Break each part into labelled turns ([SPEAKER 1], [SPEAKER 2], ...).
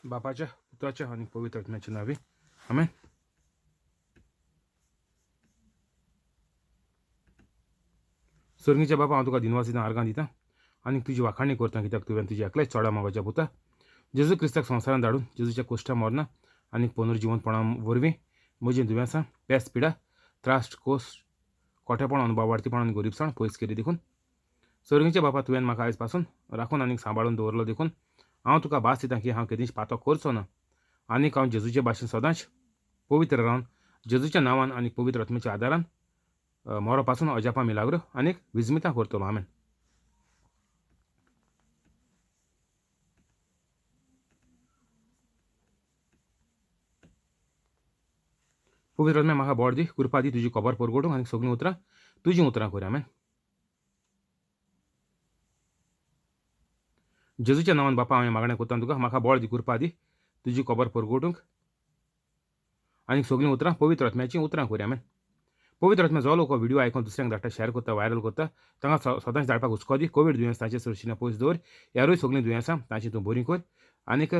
[SPEAKER 1] बापाच्या, पुताच्या आनी पवित्र आत्म्याच्या नांवी, आमेन. सर्गीच्या बापा, हांव तुका दिनवास दिता, आर्गां दिता आनी तुजी वाखाणी करता, कित्याक तुवें तुज्या एकल्याच चोडा मोगाच्या पुता जेजू क्रिस्ताक संवसारांत धाडून जेजूच्या कोश्टा मरना आनी पुनर्जिवंतपणा वरवीं म्हजीं दुयेंसां, पेस, पिडा, त्रास, कोस, कोठेपण, अनबावार्थीपण आनी गरिबसाण पयस केली देखून. सर्गीच्या बापा, तुवें म्हाका आयज पासून राखून आनी सांबाळून दवरलो देखून हांव तुका भास दिता की हांव केदींच पातो करचो ना आनीक हांव जेजूचे भाशेन सदांच पवित्र रावन जेजूच्या नांवान आनी पवित्र आत्म्याच्या आदारान मोरो पासून अजापां, मिलाग्रो आनीक विजमितां करतलो. आमेन. पवित्र आत्म्या, म्हाका बोड दी, कृपा दी, तुजी खबर परगटूंक आनी सगळीं उतरां तुजीं उतरां कर. आमेन. जेजूच्या नांवान बापा हांवें मागणें करता तुका, म्हाका बळ दी, कृपा दी, तुजी खबर परगटूंक आनी सगळीं उतरां पवित्र आत्म्याचीं उतरां कर. आमेन. पवित्र आत्म्या, जो लोक व्हिडिओ आयकून दुसऱ्यांक धाडटा, शेअर करता, व्हायरल करता, तांकां सदांच धाडपाक हुस्को दी. कोवीड दुयेंस तांचे सरशीं पयस दवर. ह्यारूय सगळीं दुयेंसां तांची तूं बरी कर आनीक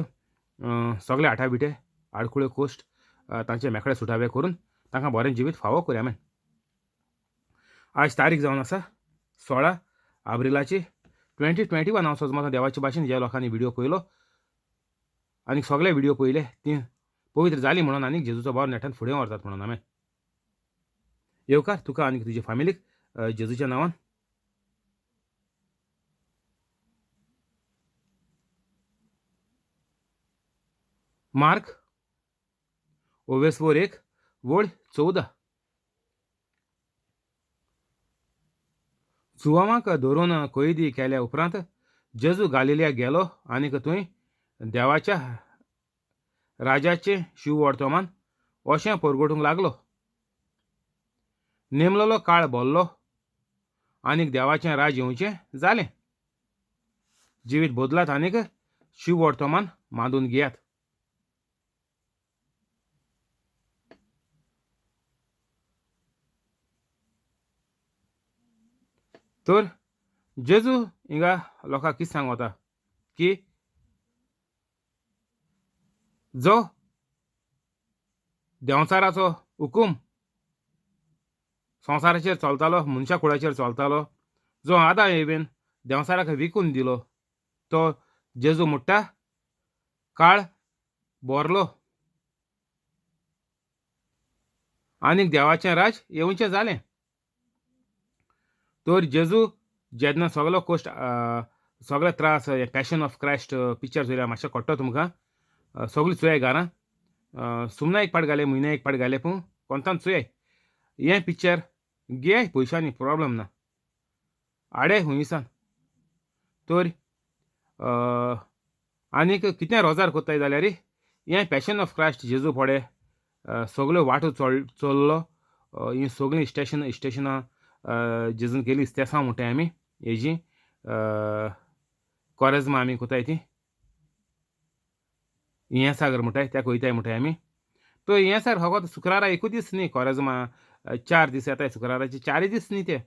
[SPEAKER 1] सगळे आठाविटे, आडखुळे, कोश्ट तांचे मेकळे सुटावे करून तांकां बरें जिवीत फावो कर. आमेन. आज तारीख जावन आसा 16 एप्रिलाची 2021. हांव सजमता देवाचे भाशेन ज्या लोकांनी व्हिडिओ पळयलो आनी सगळे व्हिडिओ पळयले ती पवित्र जाली म्हणून आनी जेजूचो भाव नेटान फुडें व्हरतात म्हणून. आमेन. येवकार तुका आनी तुज्या फामिलीक जेजूच्या नांवान. मार्क ओवेसवोर 1 वळ 14. जुवांवाक धरून कैदी केल्या उपरांत जेजू गालिलिया गेलो आनीक थंय देवाच्या राजाचें शिववर्तमान अशें परगटूंक लागलो. नेमलेलो काळ भरलो आनीक देवाचें राज येवचें जालें. जिवीत बदलात आनीक शिववर्तमान मांदून घेयात. तर जेजू हिंगा लोकांक कितें सांगता की जो देंवचाराचो हुकूम संवसाराचेर चलतालो, मनशा कुळाचेर चलतालो, जो आदां एवेन देंवचाराक विकून दिलो, तो जेजू म्हणटा काळ भरलो आनीक देवाचें राज येवचें जालें. तर जेजू जेन्ना सगलो कश्ट, सगळे त्रास, पॅशन ऑफ क्रायस्ट पिक्चर चोयल्यार मातशें कळटा तुमकां. सगळीं चोयाय घरां, सुमना एक पाट घाले, म्हयन्या एक पाट घाले, पूण कोणतान चोयाय हें पिक्चर. घेयाय पयशांनी, प्रॉब्लम ना, आडे हुंयसान. तर आनीक कितें रोजार करताय जाल्यार हें पॅशन ऑफ क्रायस्ट जेजू फुडें सगल्यो वाटो चल्लो, हीं सगळीं स्टेशनां जेजून केली, इस्तेसांव म्हणटाय आमी, हेजी कोरेज्मा आमी कोताय ती, इयेंसागर म्हणटाय त्या कोयताय म्हणटाय आमी. तो इयेंसार फकत शुक्रारा एकूच दीस न्ही, कोरेज्मा 4 दीस येताय, शुक्राराचे 4 दीस न्ही ते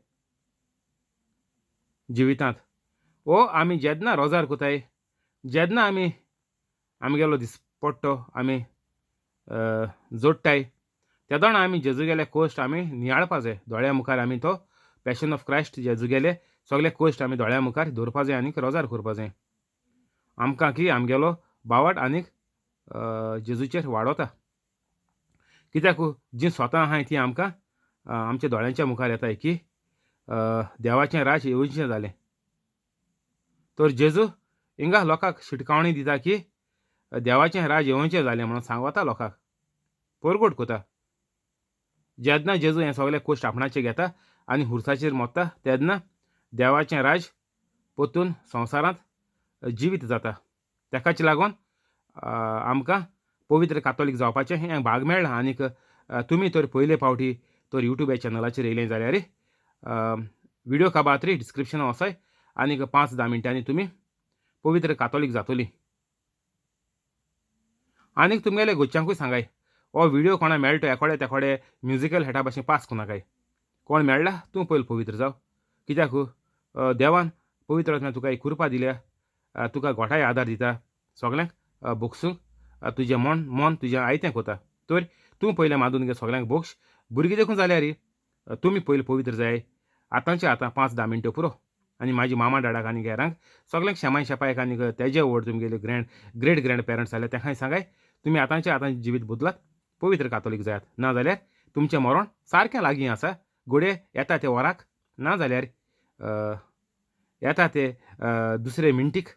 [SPEAKER 1] जिवितांत. ओ आमी जेन्ना रोजार कोताय, जेन्ना आमी आमगेलो दीस पडटो आमी जोडटाय, तेदोणा आमी जेजू गेले कोश्ट आमी नियाळपा जाय दोळ्या मुखार. आमी तो पॅशन ऑफ क्रायस्ट जेजू गेले सगळे कोश्ट आमी दोळ्या मुखार दवरपा जाय आनीक रोजार करपा जाय. आमकां की आमगेलो बावट आनीक जेजूचेर वाडोता, कित्याक जीं स्वता आहाय ती आमकां आमच्या दोळ्यांच्या मुखार येताय की देवाचें राज येवचें जालें. तर जेजू हिंगा लोकांक शिटकावणी दिता की देवाचें राज येवचें जालें म्हणून सांगता लोकांक, परगट कोता. जेन्ना जेजू हें सगळें कोश्ट आपणाचेर घेता आनी हुरसाचेर मोत्ता तेन्ना देवाचें राज परतून संवसारांत जिवीत जाता. ताकाच लागून आमकां पवित्र कातोलीक जावपाचें हें भाग मेळ्ळां. आनीक तुमी तर पयले फावटी तर यूट्यूब ह्या चॅनलाचेर येयलें जाल्यार व्हिडियो काबात रे डिस्क्रिप्शनान वचाय आनीक 5-10 मिनटांनी तुमी पवित्र कातोलीक जातोली. आनीक तुमगेले घरच्यांकूय सांगाय हो व्हिडिओ कोणा मेळटा एकोडे तेकोडे म्युजिकल हेटा भाशेन पास कोनाकाय. कोण मेळ्ळा तूं पयलीं पवित्र जाव, कित्याक देवान पवित्र आत्म्यान तुका एक कृपा दिल्या, तुका गोठाय आदार दिता, सगल्यांक भोगसूंक तुजें मन मन तुजें आयतें कोता. तर तूं पयलें मांदून घे, सगल्यांक भोगश. भुरगीं देखून जाल्यार तुमी पयलीं पवित्र जाय आतांचे आतां 5-10 मिनटां पुरो. आनी म्हाजी मामा डाडाक आनी घरांक सगल्यांक शेमाय शेपायक आनी तेजे व्हड तुमगेले ग्रेट ग्रँड पेरंट्स जाल्यार तेंकांय सांगाय तुमी आतांचे आतां जिवीत बदलात, पवित्र कातोलीक जायात. ना जाल्यार तुमचें मरण सारकें लागीं आसा, घडये येता ते वराक, ना जाल्यार येता ते दुसरे मिनटीक,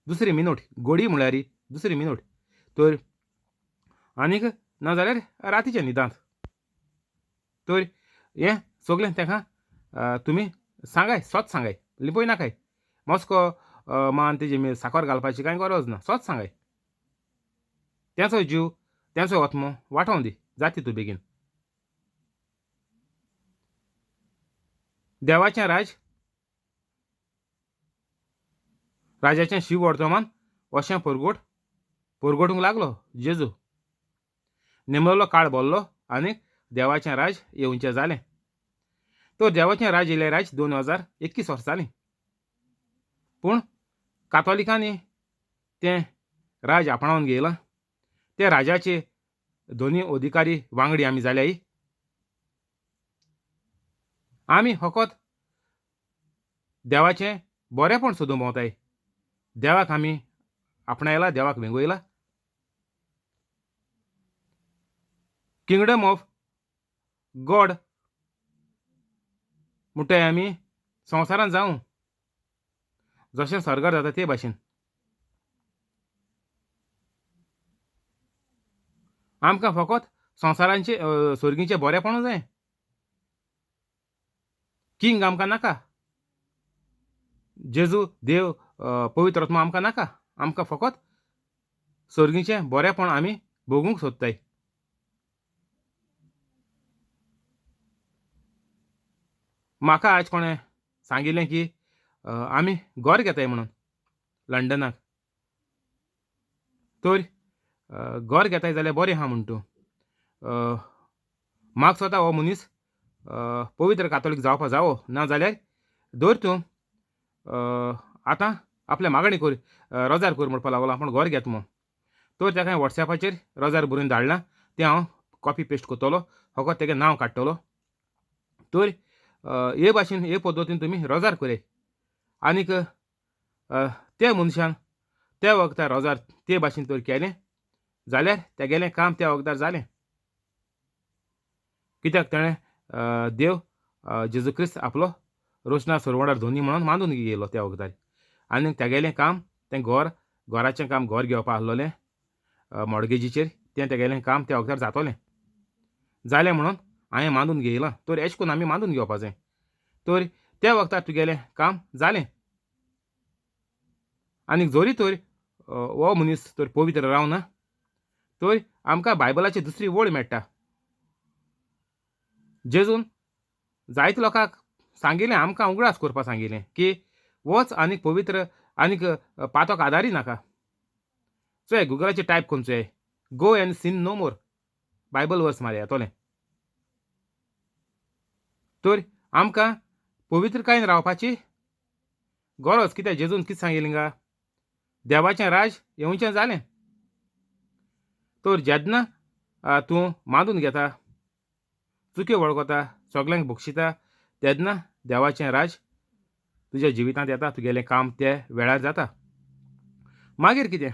[SPEAKER 1] दुसरी मिनूट, घोडी म्हळ्यार दुसरी मिनूट. तर आनीक ना जाल्यार रातीच्या न्हिदांत. तर हें सगलें ताका तुमी सांगाय, सोत सांगाय, लिपय नाकाय. मस्को मान तेजी साकर घालपाची कांय गरज ना, सोत सांगाय. तेंचो जीव तेंचो आत्मो वाटोवन दी जाती तूं बेगीन. देवाचें राज राजाचें शिव वर्तमान अशें परगटूंक लागलो जेजू. नेमलो काळ भरलो आनी देवाचें राज येवचें जालें. तर देवाचें राज येयलें राज 2021 वर्सां जालीं. पूण कातोलिकांनी तें राज आपणावन घेयलां. ते राजाचे दोनी अधिकारी वांगडी आमी जाल्याय. आमी फकत देवाचें बरेंपण सोदूंक भोंवताय. देवाक आमी आपणायला, देवाक वेंगयला. किंगडम ऑफ गॉड म्हणटाय आमी संवसारांत जावं जशें स्वर्गार जाता ते भाशेन. आमकां फकत संवसारांचे स्वर्गीचें बरेंपण जाय, किंग आमकां नाका, जेजू देव पवित्र आत्मा आमकां नाका. आमकां फकत स्वर्गीचें बरेंपण आमी भोगूंक सोदताय. म्हाका आज कोणें सांगिल्लें की आमी घर घेताय म्हणून लंडनाक. तर घर घेताय जाल्यार बरें आहा म्हण तूं. म्हाका स्वता हो मनीस पवित्र कातोलीक जावपा जावो, ना जाल्यार धर तूं आतां आपल्या मागणी कर, रोजार कर म्हणपाक लागलो आपूण घर घेता म्हूण. तर ताका हांवें वॉट्सॅपाचेर रोजार बरोवन धाडलां, तें हांव कॉपी पेस्ट करतलो, फकत तेगेलें नांव काडटलो. तर हे भाशेन हे पद्दतीन तुमी रोजार कराय. आनीक त्या मनशान त्या वखदार रोजार ते भाशेन तर केलें जाल्यार तेगेलें काम त्या वखदार जालें. कित्याक ताणें देव जेजू क्रिस्त आपलो रोशना सरवणार धोनी म्हणून मानून गेलो त्या वखदार. आनी तेगेलें काम तें घर, घराचें काम घर घेवपा आसलोलें मॉर्गेजीचेर, तें तेगेलें काम त्या वखदार जातोलें जालें म्हणून हांवें मानून घेयलां. तर एश कोन्न आमी मानून घेवपा जाय. तर त्या वखदार तुगेलें काम जालें. आनी जरी तर हो मनीस तर पवित्र रावना तर आमकां बायबलाची दुसरी वळ मेळटा. जेजून जायते लोकांक सांगिल्लें, आमकां उगडास करपाक सांगिल्लें की वच आनीक पवित्र आनीक पातक आदारी नाका. चोय गुगलाचेर टायप करून चोय, go and sin no more, Bible verse मार येतोलें. तर आमकां पवित्रकायेन रावपाची गरज कित्याक जेजून कितें सांगिल्लें गा, देवाचें राज येवचें जालें. तर जेन्ना तूं मानून घेता, चुक्यो वळखता, सगल्यांक बक्षिता, तेन्ना देवाचें राज तुज्या जिवितांत येता, तुगेलें काम ते वेळार जाता. मागीर कितें,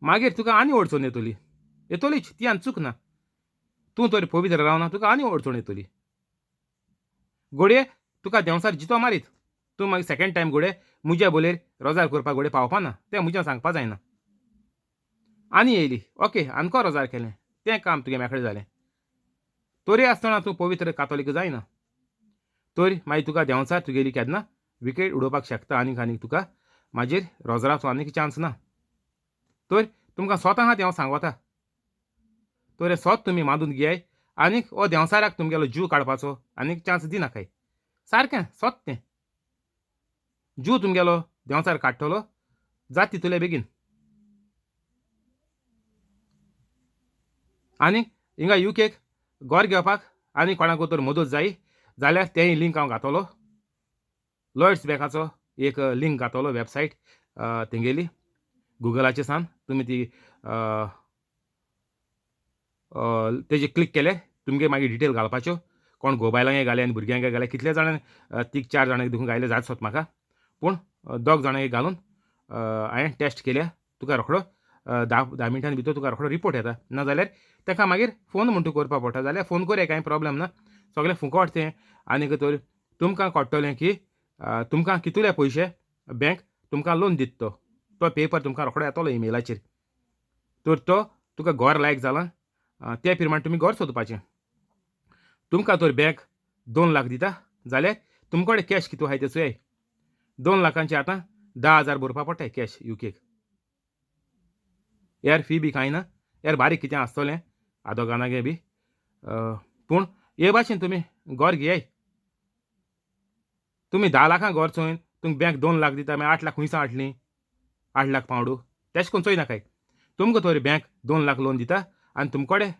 [SPEAKER 1] मागीर तुका आनी अडचण येतली, येतलीच, ती आनी चूक ना. तूं तर पवित्र रावना, तुका आनी अडचण येतली. घडये तुका देंवचार जितो मारीत, तूं मागीर सेकेंड टायम घडये मुज्या बोलेर रोजार करपाक घडये पावपा ना, तें मुज्यान सांगपा जायना. आनी येयली, ओके, आनको रोजार केलें, तें काम तुगें मेकळें जालें. तरी आसतना तूं पवित्र कातोलीक जायना, तर मागीर तुका देंवचार तुगेली केन्ना विकेट उडोवपाक शकता. आनीक आनीक तुका मागीर रोजराचो आनीक चान्स ना. तर तुमकां स्वता आहा तें हांव सांगता. तर हें सोत तुमी मानून घेयाय आनीक हो देंवचाराक तुमगेलो जीव काडपाचो आनीक चान्स दिनाकाय. सारकें सोत तें जीव तुमगेलो देंवचार काडटलो जात तितूले बेगीन. आनी हिंगा युकेक घर घेवपाक आनी कोणाक तर मदत जाय जाल्यार तेंय लिंक हांव घातलो, लॉयड्स बँकाचो एक लिंक घातलो, वेबसायट तेंगेली. गुगलाचेर सान तुमी ती तेजे क्लिक केले तुमगे मागीर डिटेल घालपाच्यो, कोण घोव बायलांक घाले आनी भुरग्यांक घाले, कितले जाणांक तीग चार जाणांक देखून घायले जात सोत म्हाका, पूण दोग जाणांक घालून हांवें टेस्ट केल्या. तुका रोखडो 10 मिनटां भितर तुका रोखडो रिपोर्ट येता. ना जाल्यार ताका मागीर फोन म्हूण तूं करपाक पडटा, जाल्यार फोन करया, कांय प्रोब्लेम ना, सगळें फुकट तें. आनीक तर तुमकां कळटलें की तुमकां कितले पयशे बँक तुमकां लोन दिता, तो तो पेपर तुमकां रोखडो येतलो इमेलाचेर. तर तो तुका घर लायक जालां ते प्रमाणे तुमी घर सोदपाचें. तुमकां तर बँक 2 लाख दिता जाल्यार तुमचे कडेन कॅश कितू आहाय तें चोयाय. 2 लाखांचे आतां 10,000 भरपा पडटाय कॅश युकेक. यार फी बी कांय ना, यार बारीक कितें आसतलें आदोगानागे बी, पूण हे भाशेन तुमी घर घेयाय. तुमी 10 लाखां घर चोयन तुमकां बँक 2 लाख दिता, मागीर 8 लाख खुंयसान हाडलीं, 8 लाख पावंडू तेश कोन्न चोय नाकाय. तुमकां तर बँक 2 लाख लोन दिता आनी तुमचे कडेन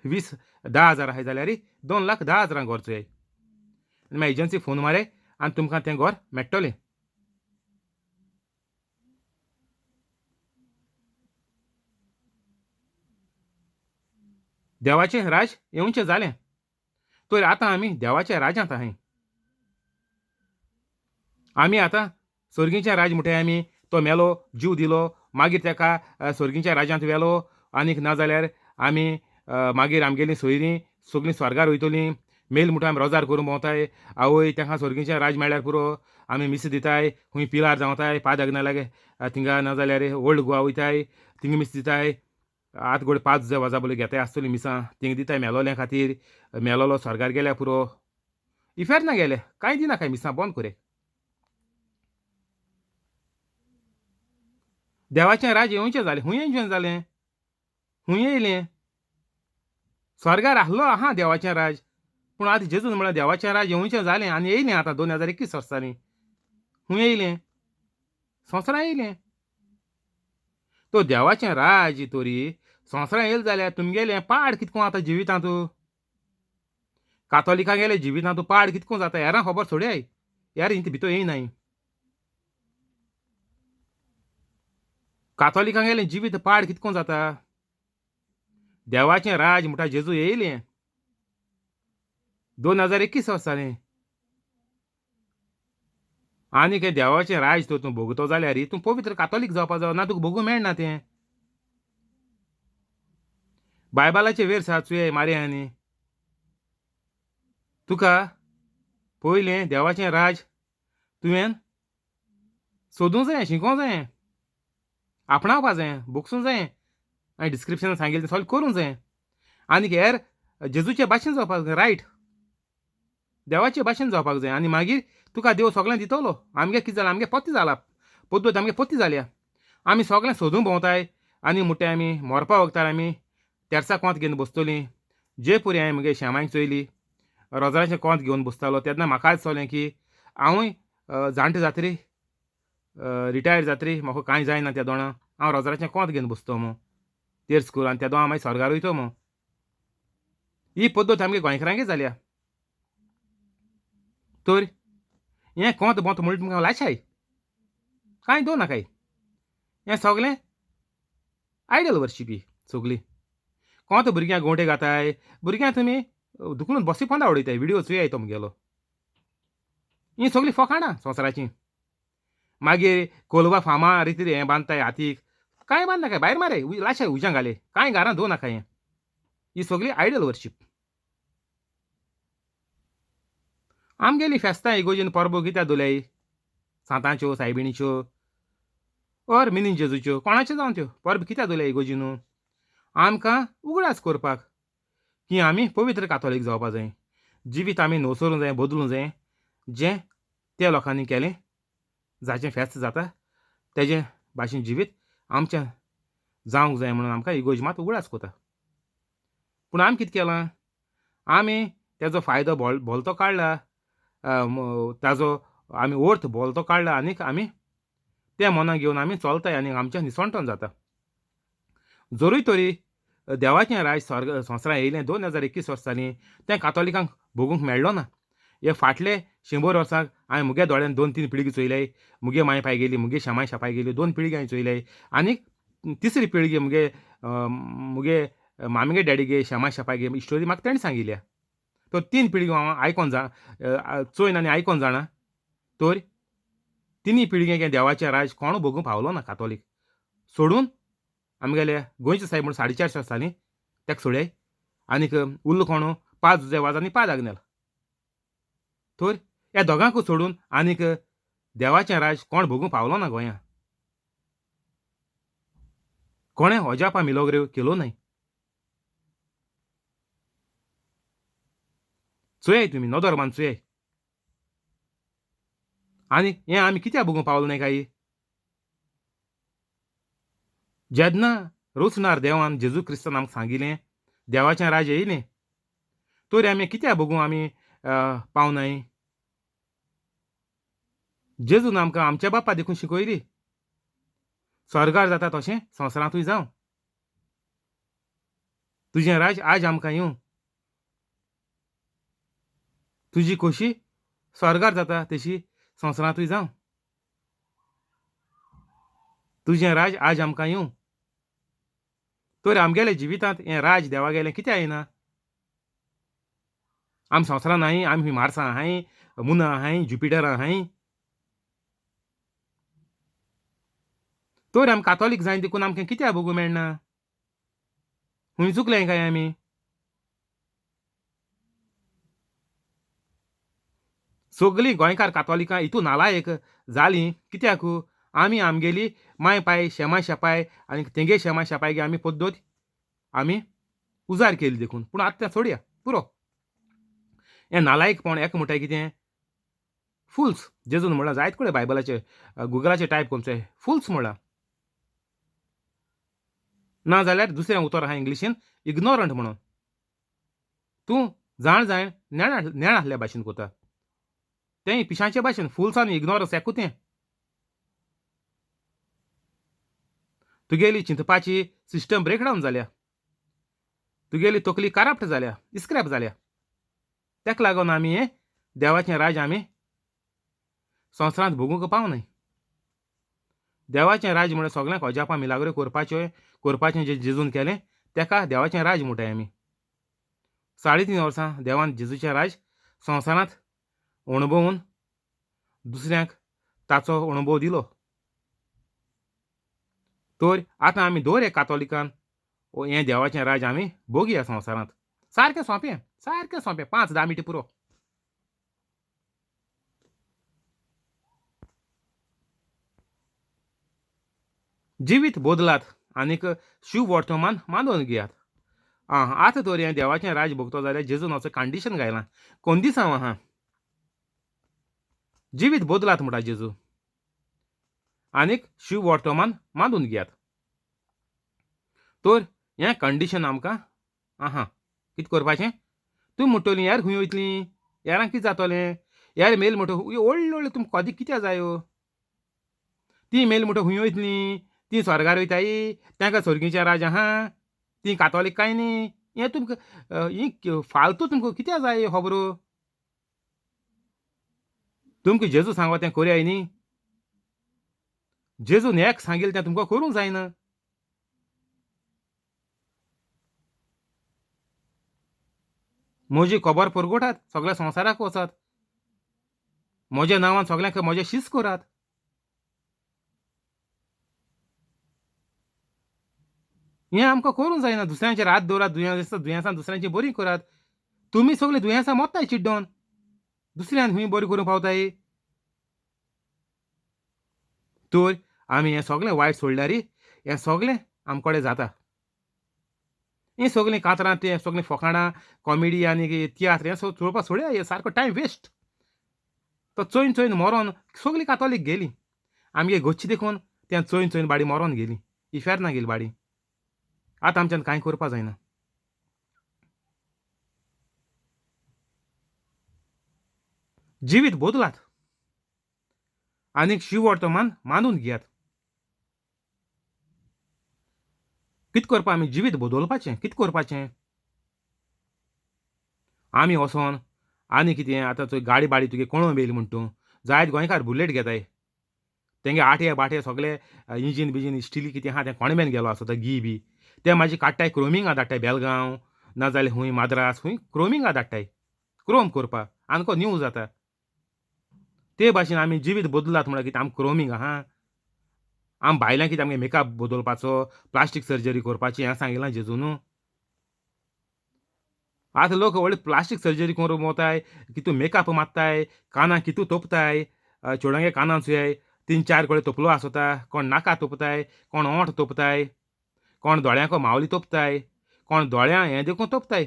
[SPEAKER 1] 10,000 आहाय जाल्यार 2 लाख 10 हजारां घर चोयाय. आनी मागीर एजन्सीक फोन माराय आनी तुमकां तें घर मेळटलें. देवाचें राज येवचें जालें तर आतां आमी देवाच्या राज्यांत आहाय. आमी आतां सर्गीचें राज म्हणटाय आमी. तो मेलो, जीव दिलो, मागीर ताका सर्गीच्या राज्यांत व्हेलो. आनीक ना जाल्यार आमी मागीर आमगेलीं सोयरीं सगळीं स्वर्गार वयतलीं. मेल म्हणटा आमी रोजार करूंक भोंवताय, आवय तांकां सर्गीचें राज मेळ्ळ्यार पुरो, आमी मिस दिताय, खूंय पिलार धांवताय, पाद लागीं थिंगा, ना जाल्यार ओल्ड गोवा वयताय थिंगा मिस दिताय. आत गोड 5 वजा बोले घेताय आसतलीं मिसां, थिंगा दिताय मेलोल्या खातीर, मेलोलो स्वर्गार गेल्यार पुरो. इफेर्ना ना गेले कांय दिना कांय मिसां बंद करे. देवाचें राज येवचें जालें, खूंय येवचें जालें, खूंय येयलें? स्वर्गार आहलो आहा देवाचें राज, पूण आतां जेजून म्हळ्यार देवाचें राज येवचें जालें आनी येयलें आतां 2021 वर्सांनी. खूंय येयलें? संवसारां येयलें. तो देवाचें राज तरी संवसारां येयलें जाल्यार तुमगेलें पाड कितको आतां जिवितांत, कातोलिकां गेले जिवितांत पाड कितको जाता हेरां खबर सोडयाय, हेर इंत भितर येयनाय. कातोलिकां गेलें जिवीत पाड कितको जाता. देवाचें राज म्हणटा जेजू येयलें 2021 वर्सांनी. आनी हें देवाचें राज तर तूं भोगतो जाल्यार तूं पवित्र कातोलीक जावपा जावो, ना तुका भोगूंक मेळना तें. बायबालाचे वेर सा चुये मारे आनी तुका पयलें देवाचें राज तुवें सोदूंक जाय, शिकोंक जाय, आपणावपा जाय, भोगसूंक जाय, आनी डिस्क्रिप्शनान सांगिल्लें तें सगळें करूंक जाय. आनी हेर जेजूचे भाशेन जावपाक जाय, रायट देवाचे भाशेन जावपाक जाय. आनी मागीर तुका देव सगळें दितलो. आमगे कितें जालां, आमगे पत्ती जाला, पद्दत आमगे पत्ती जाल्या. आमी सगळें सोदूंक भोंवताय आनी म्हणटाय आमी मरपा वखदार आमी तेर्सा कोंत घेवन बसतलीं. जे पुरी हांवें म्हगे शेमांयक चोयली रोजराचें कोंत घेवन बसतालो तेन्ना म्हाका दिसलें की हांवूय जाणटे जातरी, रिटायर जातरी, म्हाका कांय जायना त्या दोणा हांव रोजराचें कोंत घेवन बसतो मो तेर्स करून, आनी त्या दोणा मागीर स्वर्गार वयतो मो. ही पद्दत आमगे गोंयकारांगे जाल्या. तर हें कोंत बोंत म्हणून तुमकां लाशाय कांय दवर नाकाय. हें सगळें आयडल वर्शिपी सगळीं. कोंत भुरग्यांक गोंटे घाताय, भुरग्यांक तुमी दुखून बसी पोंदा उडयताय, विडियो चोयाय तो मुगेलो. हीं सगळीं फकाणां संवसाराचीं. मागीर कोलवा फामा रितीर हें बांदताय हातीक, कांय बांद नाकाय, भायर माराय, लाशाय उज्यां घाले, कांय घरां दवर नाकाय. हें ही सगळी आयडल वर्शीप. आमगेली फेस्तां इगोर्जेन परबो कित्याक दवरल्याय, सांतांच्यो, सायबिणीच्यो ओर मिनी जेजूच्यो, कोणाच्यो जावं त्यो परबो कित्याक दवरल्याय इगोर्जीनू? आमकां उगडास करपाक की आमी पवित्र कातोलीक जावपा जाय, जिवीत आमी नवसरूंक जाय, बदलूंक जाय. जें त्या लोकांनी केलें, जाचें फेस्त जाता तेजें भाशेन जिवीत आमचें जावंक जाय म्हणून आमकां इगोर्ज मात उगडास करता. पूण आमी कितें केलां, आमी तेजो फायदो भोलतो काडला, ताजो आमी अर्थ भोलतो काडला आनीक आमी तें मनाक घेवन आमी चलताय आनी आमचें निसणटण जाता. जरूय तरी देवाचें राज स्वर्ग संवसारांत येयलें 2021 वर्सांनी, तें कातोलिकांक भोगूंक मेळ्ळो ना. हे फाटले 100 वर्सांक हांवें मुगे दोळ्यान 2-3 पिळगी चोयल्याय. मुगे माय पाय गेली, मुगे शेमाय शापाय गेली, 2 पिळगी हांवें चोयल्याय. आनीक तिसरी पिळगी मुगे मुगे मामगे डॅडीगे शेमा शेपायगे स्टोरी म्हाका तेणें सांगिल्या. तर तीन पिळगी हांव आयकोन जा चोयन आनी आयकोन जाणा. तर तिनूय पिळगे देवाचें राज कोण भोगूंक पावलो ना कातोलीक सोडून. आमगेले गोंयचे सायब म्हूण 450 आसतालीं तेका सोडय आनीक उरलो कोण 5 जुजे वाज आनी 5 आग्नेल. तर ह्या दोगांकूय सोडून आनीक देवाचें राज कोण भोगूंक पावलो ना गोंया. कोणें अजापा मिलोग्रेव केलो न्हय. चोयाय तुमी नदर मान चोयाय. आनी हें आमी कित्याक भोगूंक पावलो न्हय काय? जेन्ना रोचणार देवान जेजू क्रिस्तान आमकां सांगिलें देवाचें राज येयलें तर आमी कित्याक भोगूं आमी पावनाय? जेजून आमकां आमच्या बापा देखून शिकयली स्वर्गार जाता तशें संवसारांतूय जावं. तुजें राज आज आमकां येवं, तुजी खोशी स्वर्गार जाता तशी संवसारांतूय जावं. तुजें राज आज आमकां येवं. तर आमगेल्या जिवितांत हें राज देवा गेलें कित्याक येना? आमी संवसारांत आहाय, आमी मार्सा आहाय, मुना आहाय, जुपिटर आहाय. तर आमी कातोलीक जाय देखून आमकां कित्याक भोगूंक मेळना? खंय चुकलें काय आमी? सगलीं गोंयकार कातोलिकां हितू नालायक जालीं कित्याक? आमी आमगेली माय पाय शेमा शेपाय आनी तेंगे शेमा शेपाय आमी पद्दत आमी उजार केली देखून. पूण आतां तें सोडया पुरो. हें नालायकपण एका म्हणटाय कितें फुल्स. जेजून म्हणलां जायत कडेन बायबलाचेर गुगलाचेर टायप करून चोय फुल्स म्हणलां. ना जाल्यार दुसरें उतर आहा इंग्लिशीन इग्नोरंट म्हणून. तूं जाण जायन नेण आसल्या भाशेन कोता तें पिशांचे भाशेन. फुल्स आनी इग्नोरन्स एकूच तें. तुगेली चिंतपाची सिस्टम ब्रेकडावन जाल्या, तुगेली तकली करप्ट जाल्या, स्क्रॅप जाल्या. तेका लागून आमी हें देवाचें राज आमी संवसारांत भोगूंक पावनाय. देवाचें राज म्हळ्यार सगल्यांक अजापां मिलाग्रो करपाचें करपाचें जें जेजून केलें तेका देवाचें राज म्हणटाय आमी. 3.5 वर्सां देवान जेजूचें राज संवसारांत अणभवून दुसऱ्यांक ताचो अणभव दिलो. तर आतां आमी दर एक कातोलिकान हें देवाचें राज आमी भोगया संवसारांत. सारकें सोंपें, सारकें सोंपें, 5-10 मिनटां पुरो. जिवीत बदलात आनीक शुभ वर्तमान मानून घेयात. आं आतां तर हें देवाचें राज भोगतो जाल्यार जेजून असो कंडिशन घायलां कोंदिसांव आहा. जिवीत बदलात म्हणटा जेजू आनीक शुभ वर्तमान मानून घेयात. तर हें कंडिशन आमकां आहा कितें करपाचें? तुमी म्हणटलीं यार खंय वयतलीं, यारांक कितें जातलें, यार मेल म्हणटा व्हडले व्हडले तुमकां कदें कित्याक जायो? तीं मेल म्हणटा खंय वयतलीं, तीं स्वर्गार वयताय, तांकां स्वर्गीचें राज आहा, तीं कातोलीक काय न्ही. हें तुमकां ही फालतू तुमकां कित्याक जाय खबरो? तुमकां जेजू सांगो तें करयाय न्ही. जेजून एक सांगिल्लें तें तुमकां करूंक जायना. म्हजी खबर परगटात सगळ्या संवसाराक वचात, म्हज्या नांवान सगल्यांक म्हजें शीस करात. हें आमकां करूंक जायना. दुसऱ्यांचेर हात दवरात, दुयेंसां दुसऱ्यांची बरीं करात. तुमी सगळीं दुयेंसां मोत्ताय चिड्डोन, दुसऱ्यान खंय बरीं करूंक पावताय? तर आमी हें सगळें वायट सोडल्यार हें सगळें आमचे कडेन जाता. हीं सगळीं कातरां, तें सगळीं फकाणां, कॉमेडी आनी तियात्र हें सगळें चोवपाक सोडया. हें सारको टायम वेस्ट. तो चोयन चोयन मरोन सगळीं कातोलीक गेलीं. आमगे घोच्ची देखून तें चोयन चोयन बाडी मरोन गेली, इफेर्ना गेली बाडी. आतां आमच्यान कांय करपा जायना. जिवीत बदलात आनीक शिव वर्तमान मानून घेयात. कितें करपा आमी? जिवीत बदलपाचें. कितें करपाचें? आमी वचोन आनी कितें आतां तुवें गाडी बाडी तुगे कोण मेली म्हण तूं जायत गोंयकार बुलेट घेताय. तेंगे आटे बाटे सगळे इंजीन बिजीन इस्टिली कितें आहा तें कोणें मेरेन गेलो आसता घी बी ते मागीर काडटाय क्रोमिंगा धाडटाय बेलगांव नाजाल्यार खूंय माद्रास खूंय क्रोमिंगा धाडटाय क्रोम करपा आमकां न्यू जाता. ते भाशेन आमी जिवीत बदलात म्हळ्यार कितें आमी क्रोमींग आहा. आम भायल्यान कितें आमगे मेकअप बदलपाचो प्लास्टीक सर्जरी करपाची हें सांगिलां जेजून. आतां लोक व्हडली प्लास्टीक सर्जरी करूंक वताय कितू मेकअप मारताय कानाक कितू तोपताय चेडवांगे कानां चोयाय 3-4 कडेन तोपलो आसता कोण नाका तोपताय कोण ओंठ तोपताय कोण दोळ्यांको मावली तोपताय कोण दोळ्यां हें देखून तोपताय.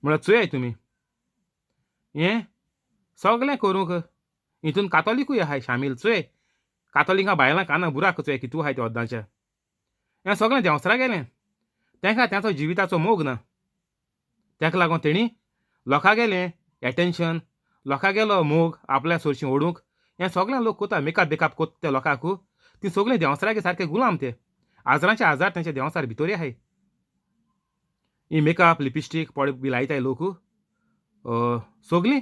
[SPEAKER 1] म्हळ्यार चोयाय तुमी हें सगळें करूंक हितून कातोलिकूय आहाय शामील. चोय कातोलिकां बायलां कानां बुराक चोय कितू आहाय ते ओद्दांचे हें सगळें देंवसरा गेलें. तेंका तेंचो जिविताचो मोग ना तेका लागून तेणी लोकां गेलें एटेन्शन लोकां गेलो मोग आपल्या सोरशीं ओडूंक हें सगळें लोक कोता मेकअप बेकअप कोत्ता त्या लोकांक ती सगळीं देंवसरागे सारके गुलाम ते हजारांचे हजार तेंच्या देंवसार भितर आहाय. ही मेकअप लिपस्टीक पळय बी लायताय लोक सगळीं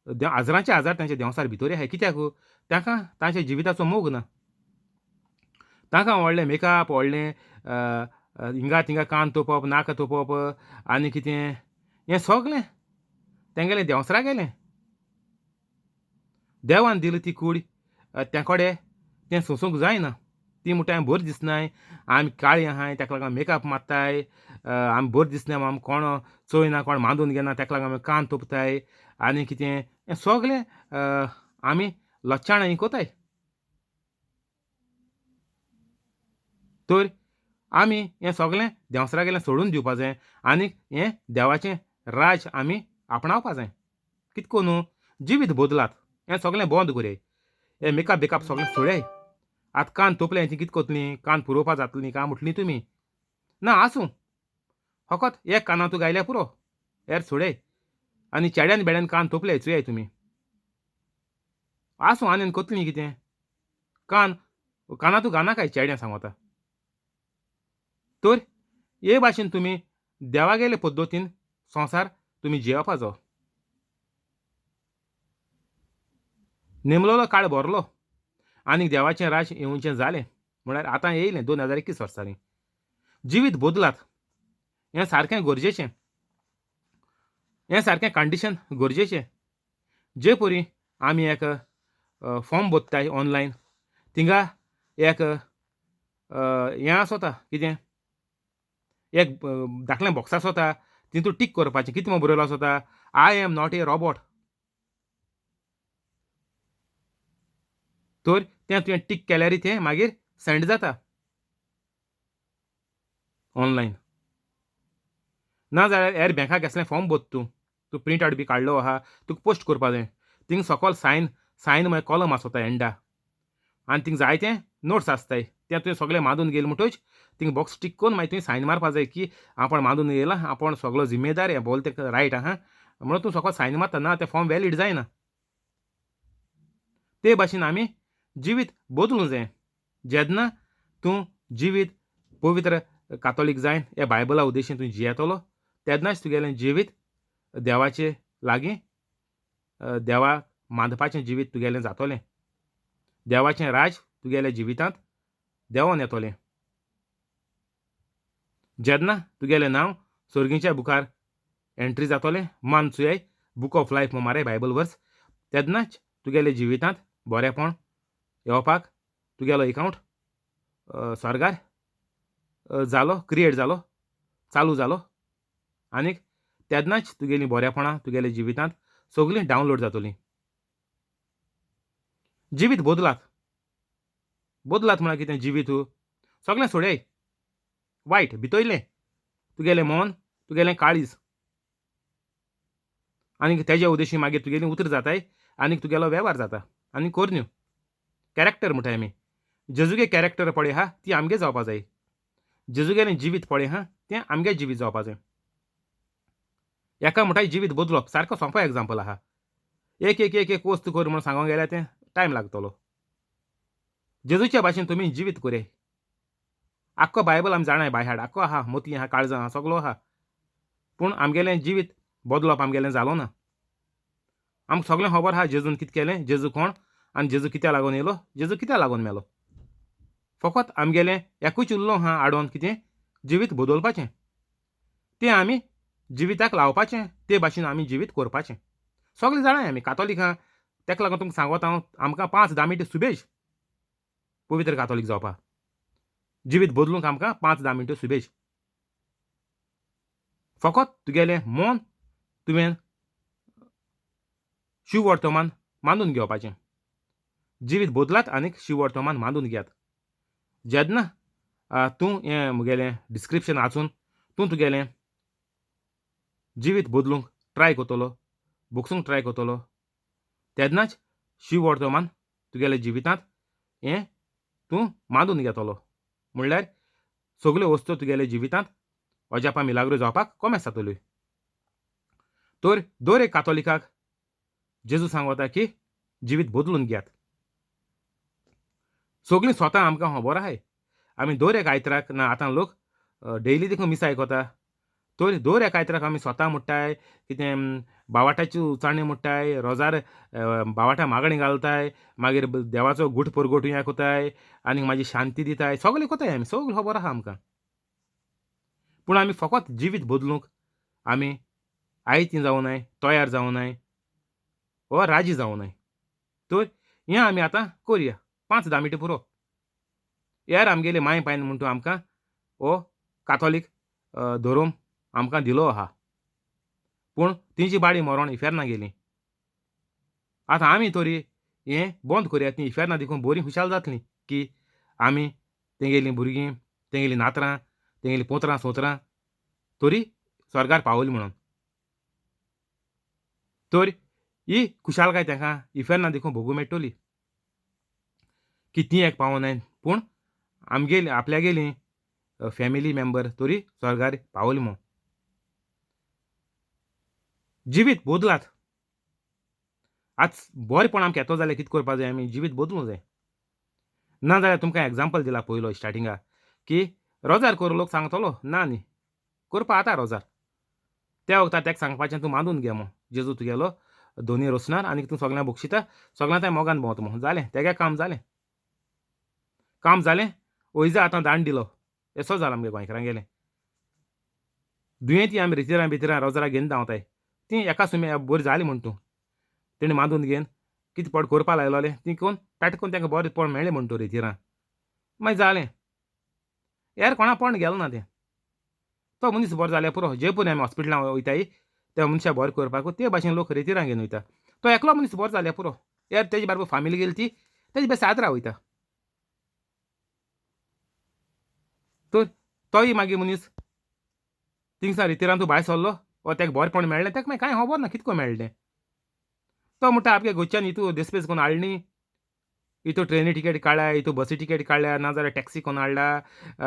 [SPEAKER 1] हजारांचे हजार तेंच्या देंवसार भितर आहाय. कित्याक तांकां तांच्या जिविताचो मोग ना. तांकां व्हडलें मेकअप व्हडलें हिंगा थिंगा कान तोपप नाक तोपप आनी कितें हें सगळें तेंगेलें देंवसरा गेलें. देवान दिली ती कूड त्या कडेन तें सोंसूंक जायना. ती म्हणटा आमी बरी दिसनाय आमी काळी आहाय तेका लागून मेकअप मारताय आमी बरी दिसनाय आमी कोण चोयना कोण मांदून घेना तेका लागून आमी कान तोपताय आनी कितें हें सगळें आमी लक्षणां ही कोताय. तर आमी हें सगळें देंवसरा गेलें सोडून दिवपा जाय आनी हें देवाचें राज आमी आपणावपा जाय. कितें करून जिवीत बदलात हें सगळें बंद करया हें मेकअप बेकअप सगळें सोडय. आतां कान तोपलें ती कितें करतलीं कान पुरोवपा जातलीं काय म्हटलीं तुमी ना आसूं फकत एक कानां तूं गायल्यार पुरो हेर सोडय. आनी चेड्यान बेड्यान कान तोपले चोयाय तुमी आसूं आनी करतलीं कितें कान कानां तूं घाना काय चेड्यां सांगता. तर हे भाशेन तुमी देवागेले पद्दतीन संवसार तुमी जियेवपाचो. नेमलोलो काळ भरलो आनी देवाचें राज येवचें जालें म्हळ्यार आतां येयलें 2021 वर्सांनी. जिवीत बदलात हें सारकें गरजेचें हें सारकें कंडिशन गरजेचें. जे परी आमी एक फॉर्म भरताय ऑनलायन थिंगा एक हें आसता कितें एक धाकलें बॉक्स आसता तितून टीक करपाचें कितें म्हूण बरयलो आसता I am not a robot. तर तें तुवें टीक केल्यार तें मागीर सेंड जाता ऑनलायन. ना जाल्यार हेर बँकाक कसलें फॉर्म भरता तूं तूं प्रिंट आवट बी काडलो आहा तुका पोस्ट करपा जाय थिंग सकल सायन सायन मागीर कॉलम आसता एंडा आनी थिंग जायते नोट्स आसताय ते तुवें सगळें मांदून गेले म्हणटच थिंग बॉक्स टीक करून मागीर तुवें सायन मारपा जाय की आपूण मांदून येयला आपूण सगळो जिम्मेदार हें बोल तें रायट आहा म्हणून तूं सकल सायन मारता ना तें फॉर्म वॅलीड जायना. ते भाशेन आमी जिवीत बदलूंक जाय. जेन्ना तूं जिवीत पवित्र कातोलीक जायन ह्या बायबला उद्देशीन तूं जियेतलो तेन्नाच तुगेलें जिवीत देवाचे लागीं देवा मांदपाचें जिवीत तुगेलें जातलें. देवाचें राज तुगेल्या जिवितांत देंवोन येतलें. जेन्ना तुगेलें नांव सर्गीच्या बुकार एंट्री जातलें मान चुयाय बूक ऑफ लायफ मारे बायबल वर्स तेन्नाच तुगेल्या जिवितांत बरेंपण येवपाक तुगेलो एकावंट स्वर्गार जालो क्रिएट जालो चालू जालो आनीक तेन्नाच तुगेलीं बरेपणां तुगेल्या जिवितांत सगळीं डावनलोड जातलीं. जिवीत बदलात बदलात म्हळ्यार कितें जिवीत सगळें सोडय वायट भितयलें तुगेलें मन तुगेलें काळीज आनी तेज्या उद्देशी मागीर तुगेलीं उतरां जाताय आनी तुगेलो वेव्हार जाता आनी करन्यो कॅरेक्टर म्हणटाय आमी. जेजूगे कॅरेक्टर पळय आहा ती आमगे जावपा जाय. जेजूगेलें जिवीत पळय आहा तें आमगे जिवीत जावपा जाय. एका म्हणटाय जिवीत बदलप सारको सोंपो एग्जाम्पल आहा. एक एक एक एक वस्तू कर म्हणून सांगूंक गेल्यार तें टायम लागतलो. जेजूच्या भाशेन तुमी जिवीत करे. आख्खो बायबल आमी जाणाय बायहाड आख्खो आहा मोती आहा काळजां आहा सगलो आहा पूण आमगेलें जिवीत बदलप आमगेलें जालो ना. आमकां सगळें खबर आहा जेजून कितें केलें, जेजू कोण आनी जेजू कित्या लागून येयलो, जेजू कित्या लागून मेलो. फकत आमगेलें एकूच उरलो आहा आडोवन कितें, जिवीत बदलपाचें, तें आमी जिविताक लावपाचें, ते भाशेन आमी जिवीत करपाचें. सगळें जाणाय आमी कातोलिकां, तेका लागून तुमकां सांगोता हांव, आमकां 5-10 मिनटां सुबेज पवित्र कातोलीक जावपाक, जिवीत बदलूंक आमकां 5-10 मिनटां सुबेज. फकत तुगेलें मन तुवें शिववर्तमान मानून घेवपाचें, जिवीत बदलात आनीक शिववर्तमान मानून घेयात. जेन्ना तूं हें म्हगेलें डिस्क्रिप्शन वाचून तूं तुगेलें जिवीत बदलूंक ट्राय करतलो, भोगसूंक ट्राय करतलो, तेन्नाच शिववर्तमान तुगेल्या जिवितांत हें तूं मानून घेतलो. म्हणल्यार सगल्यो वस्तू तुगेल्या जिवितांत अजापां मिलाग्रो जावपाक कोमेस जातल्यो. तर दर एक कातोलिकाक जेजू सांगता की जिवीत बदलून घेयात. सगळीं स्वता आमकां खबर आहाय, आमी दर एक आयतराक ना आतां लोक डेली देखून मिस आयकता, तर दर एक आयतराक आमी स्वता म्हणटाय कितें बावाटाची उचाणी म्हणटाय, रोजार बावाटा मागणी घालताय, मागीर देवाचो गुट परगट हें कोताय आनी मागीर शांती दिताय, सगळें कोताय आमी, सगळें खबर आहा आमकां. पूण आमी फकत जिवीत बदलूंक आमी आयती जावनाय, तयार जावनाय वा राजी जावनाय. तर हें आमी आतां करया, 5-10 मिनटां पुरो. यार आमगेले माय पायन म्हणटा आमकां हो कातोलीक धर्म आमकां दिलो आहा, पूण तेंची बाडी मरोण इफेर्ना गेली. आतां आमी तरी हें बंद करया, तीं इफेर्ना देखून बरीं खुशाल जातलीं की आमी तेंगेलीं भुरगीं, तेंगेलीं नातरां, तेंगेलीं पोत्रां सोत्रां तरी स्वर्गार पावली म्हणून. तर ही खुशालकाय तांकां इफेर्ना देखून भोगूं मेळटली की तीं एक पावनाय, पूण आमगेली आपल्यागेली फॅमिली मेंबर तरी स्वर्गार पावली म्हूण. जिवीत बदलात. आज बरेंपण आमकां येतो जाल्यार कितें करपाक जाय, आमी जिवीत बदलूंक जाय. ना जाल्यार तुमकां एग्जाम्पल दिला पयलो स्टार्टिंगाक की रोजार करूं लोक सांगतलो ना न्ही करपा आतां रोजार, त्या वखदार ताका सांगपाचें तूं मानून घे म्हूण जेजू तुगेलो दोनी रोसणार आनी तूं सगळ्यांक बक्षिता, सगळ्यां तांय मोगान भोंवता म्हूण. जालें तेगे काम जालें, काम जालें. वयजा आतां दांड दिलो, येसो जाला आमगे गोंयकारां गेलें. दुयेंती आमी रितिरां बितिरां रोजरा घेवन धांवताय, ती एका सुमे बरी जाली म्हण तूं तेणी मांदून घेवन कितें पड करपा लायलोलें ती कोण ताट करून तांकां बरें पड मेळ्ळें म्हण तूं रितिरां, मागीर जालें. यार कोणा पण गेलो ना तें, तो मनीस बरो जाल्यार पुरो. जे पळय आमी हॉस्पिटलां वयताय त्या मनशाक बरें करपाक ते भाशेन लोक रेतिरां घेवन वयता, तो एकलो मनीस बरो जाल्यार पुरो. यार तेजे बरोबर फामिली गेली ती तेजे बरे सादरा वयता, तर तोय मागीर मनीस थिंगसान रितिरान तूं भायर सरलो वा तेका बरेंपण मेळ्ळें, तेका मागीर कांय खबर ना कितको मेळ्ळें तें. तो म्हणटा आपगे गोंयच्यान हितू देसपेस कोन्न हाडली न्ही, हितू ट्रेनी टिकेट काडल्या, हितू बसी टिकेट काडल्या, ना जाल्यार टॅक्सी कोन्न हाडला,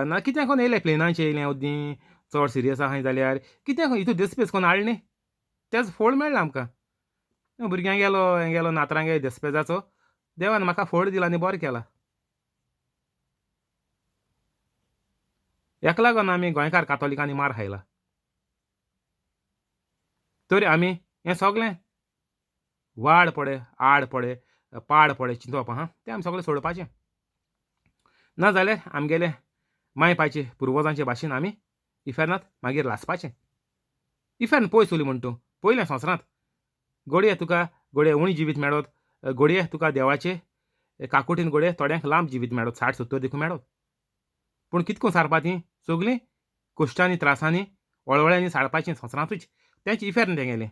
[SPEAKER 1] ना कितें कोन्न येयलें, प्लेनाचेर येयलें अद्दीं चड सिरियस आहाय जाल्यार कितें हितू देसपेस कोन्न हाडली न्ही, तेजो फोळ मेळ्ळा आमकां. भुरग्यांक गेलो हें गेलो नातरां गेलो देसपेजाचो, देवान म्हाका फोळ दिला आनी बरें केलां. हेका लागून आमी गोंयकार कातोलिकांनी मार खायला. तरी आमी हें सगळें वाड पडे आड पडे पाड पडे चिंतप आहा तें आमी सगळें सोडपाचें. ना जाल्यार आमगेले माय पायचे पुर्वजांचे भाशेन आमी इफेर्नांत मागीर लासपाचें. इफेर्न पयस उरली म्हण तूं पयलें संवसारांत घडये तुका घडये उणी जिवीत मेळत, घडये तुका देवाचे काकुटीन घडये थोड्यांक लांब जिवीत मेळत, 60-70 देखून मेळत. पूण कितको सारपा तीं सगळीं कश्टांनी त्रासांनी वळवळ्यांनी सारपाचीं संवसारांतूच. तेंच इफेर्न तेंगेलें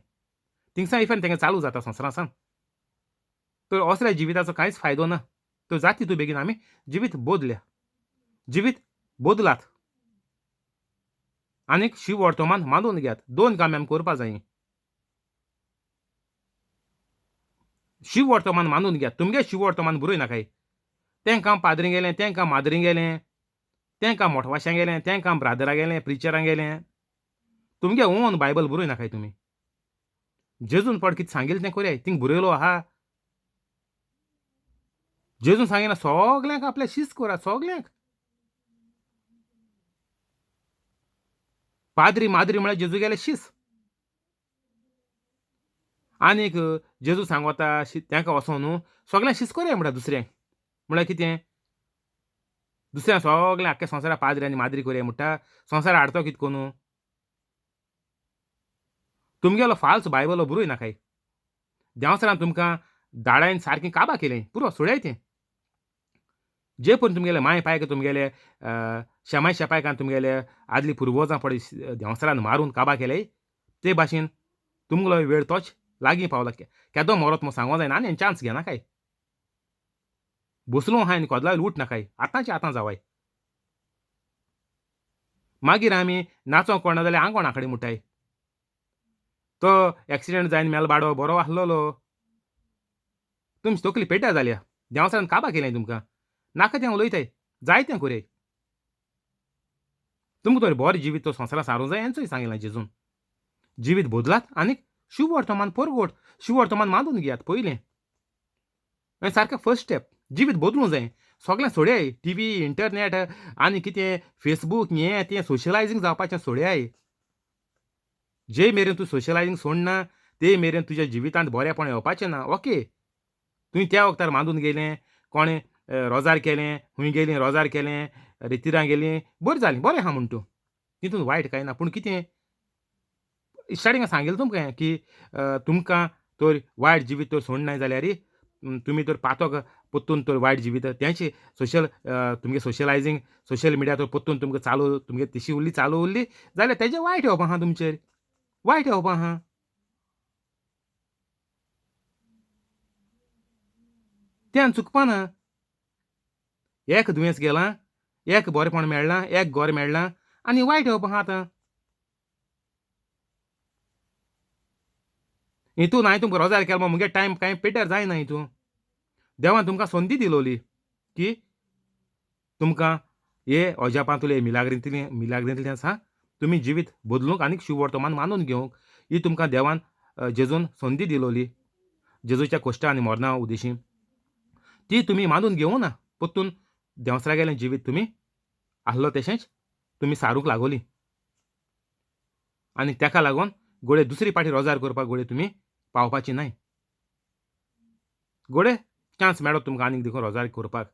[SPEAKER 1] थिंगसान इफेर्न तेंगे चालू जाता संवसारांसान. तर असल्या जिविताचो कांयच फायदो ना. तर जाती तूं बेगीन आमी जिवीत बदल्या, जिवीत बदलात आनीक शिव वर्तमान मानून घेयात. दोन कामां आमी करपा जाय. शिव वर्तमान मानून घेयात, तुमगे शिव वर्तमान बरोय नाकाय. तें काम पाद्री गेलें, तें काम माद्री गेलें, तें काम मोटवाशां गेलें, तें काम ब्रादरां गेलें, प्रिचरां गेलें. तुमगे ओन बायबल बरोय नाकाय तुमी. जेजून पड कितें सांगिल्लें तें करयाय, थिंग बरयलो आहा. जेजून सांगिना सगल्यांक आपल्या शिस्त करात, सगल्यांक. पाद्री माद्री म्हळ्यार जेजू गेले शिस्त. आनीक जेजू सांगोता तांकां वचोन न्हू सगळ्यांक शिस्त करया म्हणटा दुसऱ्यांक. म्हणल्यार कितें, दुसऱ्यांक सगळें आख्ख्या संवसारा पाद्री आनी माद्री करया म्हणटा, संवसार हाडतो कितें करून? तुमगेलो फाल्स बायबलो बरोय नाकाय. देंवचारान तुमकां दाडायन सारकें काबा केलें, पुरो सोडयाय तें. जे पर्यंत तुमगेले माय पायक तुमगेले शेमाय शेपायकान तुमगेले आदली पुर्वजां पळय देंवचारान मारून काबा केले ते भाशेन तुमगेलो वेळ तोच लागीं पावला. केदो मरत म्हूण सांगो जायना आनी चान्स घेनाकाय. बसलो आहाय आनी कोदला वयलो उठ नाकाय, आतांचे आतां जावाय. मागीर आमी नाचोंक कोणा जाल्यार आंगोण आंकडी मुटाय. तो एक्सिडेंट जायन मेल बाडो बरो आसलेलो. तुमची तकली पेड्ड्यार जाल्या, देंवचारान काबा केलें तुमकां. नाका तें उलयताय, जाय तें करयाय. तुमकां तर बरें जिवीत तो संवसारांत सारूंक जाय हेंचोय सांगिलां जेजून. जिवीत बदलात आनीक शुभवर्तमान परगट, शुभवर्तमान मानून घेयात पयलें. हें सारकें फर्स्ट स्टेप. जिवीत बदलूंक जाय, सगळें सोडयाय. टी व्ही, इंटरनेट आनी कितें फेसबूक हें तें सोशलायजींग जावपाचें सोडयाय. जे मेरेन तूं सोशलायजींग सोडना ते मेरेन तुज्या जिवितांत बरेंपण येवपाचें ना. ओके, तुवें त्या वखदार मांदून गेलें, कोणें रोजार केलें, खूंय गेलीं रोजार केलें, रितिरां गेलीं, बरें जालें, बरें आहा म्हूण तूं, तितून वायट कांय ना. पूण कितें स्टार्टिंगाक सांगिल्लें तुमकां की तुमकां तर वायट जिवीत तर सोडनाय जाल्यार तुमी तर पातक परतून तर वायट जिवीत तेंचे सोशल तुमगे सोशलायजींग सोशल मिडिया तर परतून तुमकां चालू तुमगे तशी उरली चालू उरली जाल्यार तेजें वायट येवपा आहा तुमचेर, वायट येवपा आहा. तें चुकपाना. एक दुयेंस गेलां, एक बरेपण मेळ्ळां, एक गोर मेळ्ळां आनी वायट येवपा आहा आतां. हितून हांवें तुमकां रोजार केलो म्हगे टायम कांय पेड्ड्यार जायना. हितून देवान तुमकां संदी दिलोली की तुमकां हे अजापांतले मिलाग्रींतले मिलाग्रींतलें आसा तुमी जिवीत बदलूंक आनीक शुभवर्तमान मानून घेवंक ही तुमकां देवान जेजून संदी दिलोली जेजूच्या कोश्टा आनी मरणा उदेशी ती तुमी मानून घेवं ना. परतून देंवसरागेलें जिवीत तुमी आहलो तशेंच तुमी सारूंक लागोली आनी ताका लागून गोडे दुसरी पाटी रोजार करपाक गोडे तुमी पावपाची न्हय. गोडे चान्स मेळत तुमकां आनीक देखून रोजार करपाक,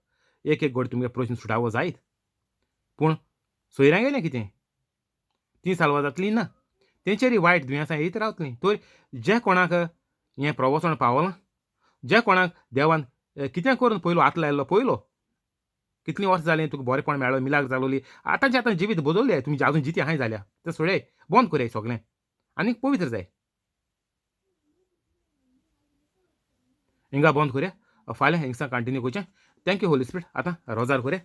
[SPEAKER 1] एक एक गोडे तुमगे प्रश्न सुटावो जायत. पूण सोयऱ्यां गेलें कितें तीं साल्वार जातलीं ना, तेंचेरय वायट दुयेंसां येयत रावतलीं. तर जे कोणाक हें प्रवचन पावलां, जे कोणाक देवान कितें करून पयलो हात लायलो, पयलो कितलीं वर्सां जालीं तुका बरेंपण मेळ्ळो, मिलाग्र जालोली, आतांचे आतां जिवीत बदललें, तुमी आजून जिती आहाय जाल्या तें सोडय, बंद करयाय सगळें आनीक पवित्र जाय. हिंगा बंद करया, फाल्यां हिंगसा कंटिन्यू करचें. Thank you Holi spirit. आतां रोजार करया.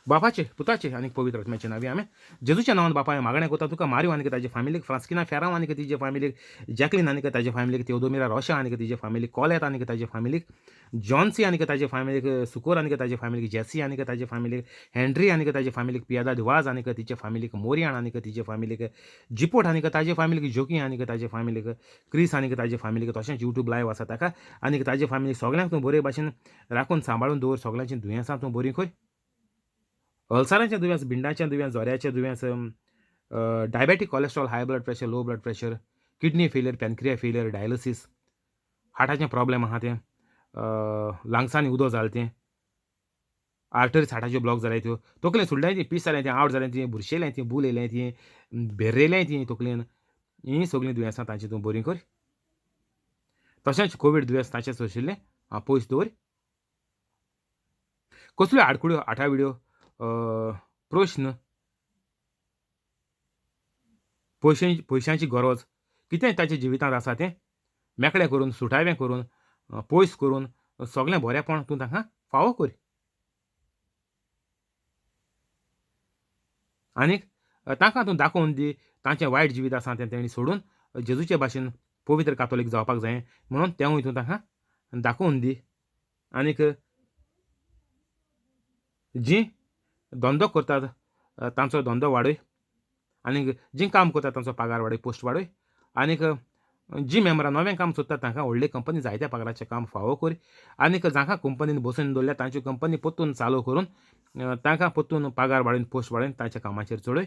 [SPEAKER 1] बापाचे पुताचे आनी पवित्र आत्म्याचे नांवी आमेन. जेजूच्या नांवान बापा मागणें करता तुका मारियो आनी ताजे फामिलीक, फ्रांस्किना फेरांव आनी तिजे फामिलीक, जॅकलीन आनी ताजे फामिलीक, तेवदोमिरा रोशा आनी तिजे फामिलीक, कॉलेत आनी ताजे फामिलीक, जॉन्सी आनी ताजे फामिलीक, सुकोर आनी ताजे फामिलीक, जेसी आनी ताजे फामिलीक, हेनरी आनी ताजे फामिलीक, पियादा वाज आनी तिचे फामिलीक, मोरियान आनी तिजे फामिलीक, जिपोट आनी ताजे फामिलीक, जोकी आनी ताजे फामिलीक, क्रिस आनी ताजे फामिलीक, तशेंच युट्यूब लायव आसा ताका आनी ताजे फामिलीक सगळ्यांक तूं बरे भाशेन राखून सांबाळून दवर. सगळ्यांची दुयेंसां तूं बरी कर. अल्सराचें दुयेंस, बिंडाचें दुयेंस, जोऱ्याचें दुयेंस, diabetic, cholesterol, high blood pressure, low blood pressure, kidney failure, pancreas failure, dialysis, हार्टाचें problem आहा तें, लंग्सांनी उदक जालें तें, आर्टरीज हार्टाच्यो ब्लॉक जाल्या त्यो, तकलेन सुडलें ती, पीस जालें तें, आवट जालें ती, बुरशेलें ती, बूल येयलें ती, भेरेलें ती तकलेन, हीं सगळीं दुयेंसां तांची तूं बरीं कर. तशेंच कोवीड दुयेंस तांचें सोंशिल्लें पयस दवर. कसल्यो आडकुड्यो आठाविड्यो प्रश्न, पयशांची गरज कितें ताच्या जिवितांत आसा तें मेकळें करून, सुटावें करून, पयस करून सगळें बरेंपण तूं तांकां फावो कर. आनीक तांकां तूं दाखोवन दी तांचें वायट जिवीत आसा तें तेणी सोडून जेजूचे भाशेन पवित्र कातोलीक जावपाक जाय म्हणून तेंवूय तूं तांकां दाखोवन दी. आनीक जीं धंदो करतात तांचो धंदो वाडय, आनीक जीं काम करतात तांचो पगार वाडय, पोस्ट वाडय. आनीक जीं मेंबरां नवें काम सोदतात तांकां व्हडली कंपनी जायत्या पगाराचें काम फावो कर. आनीक जांकां कंपनीन बसून दवरल्या तांच्यो कंपनी परतून चालू करून तांकां परतून पगार वाडोवन पोस्ट वाडोवन तांच्या कामाचेर चडय.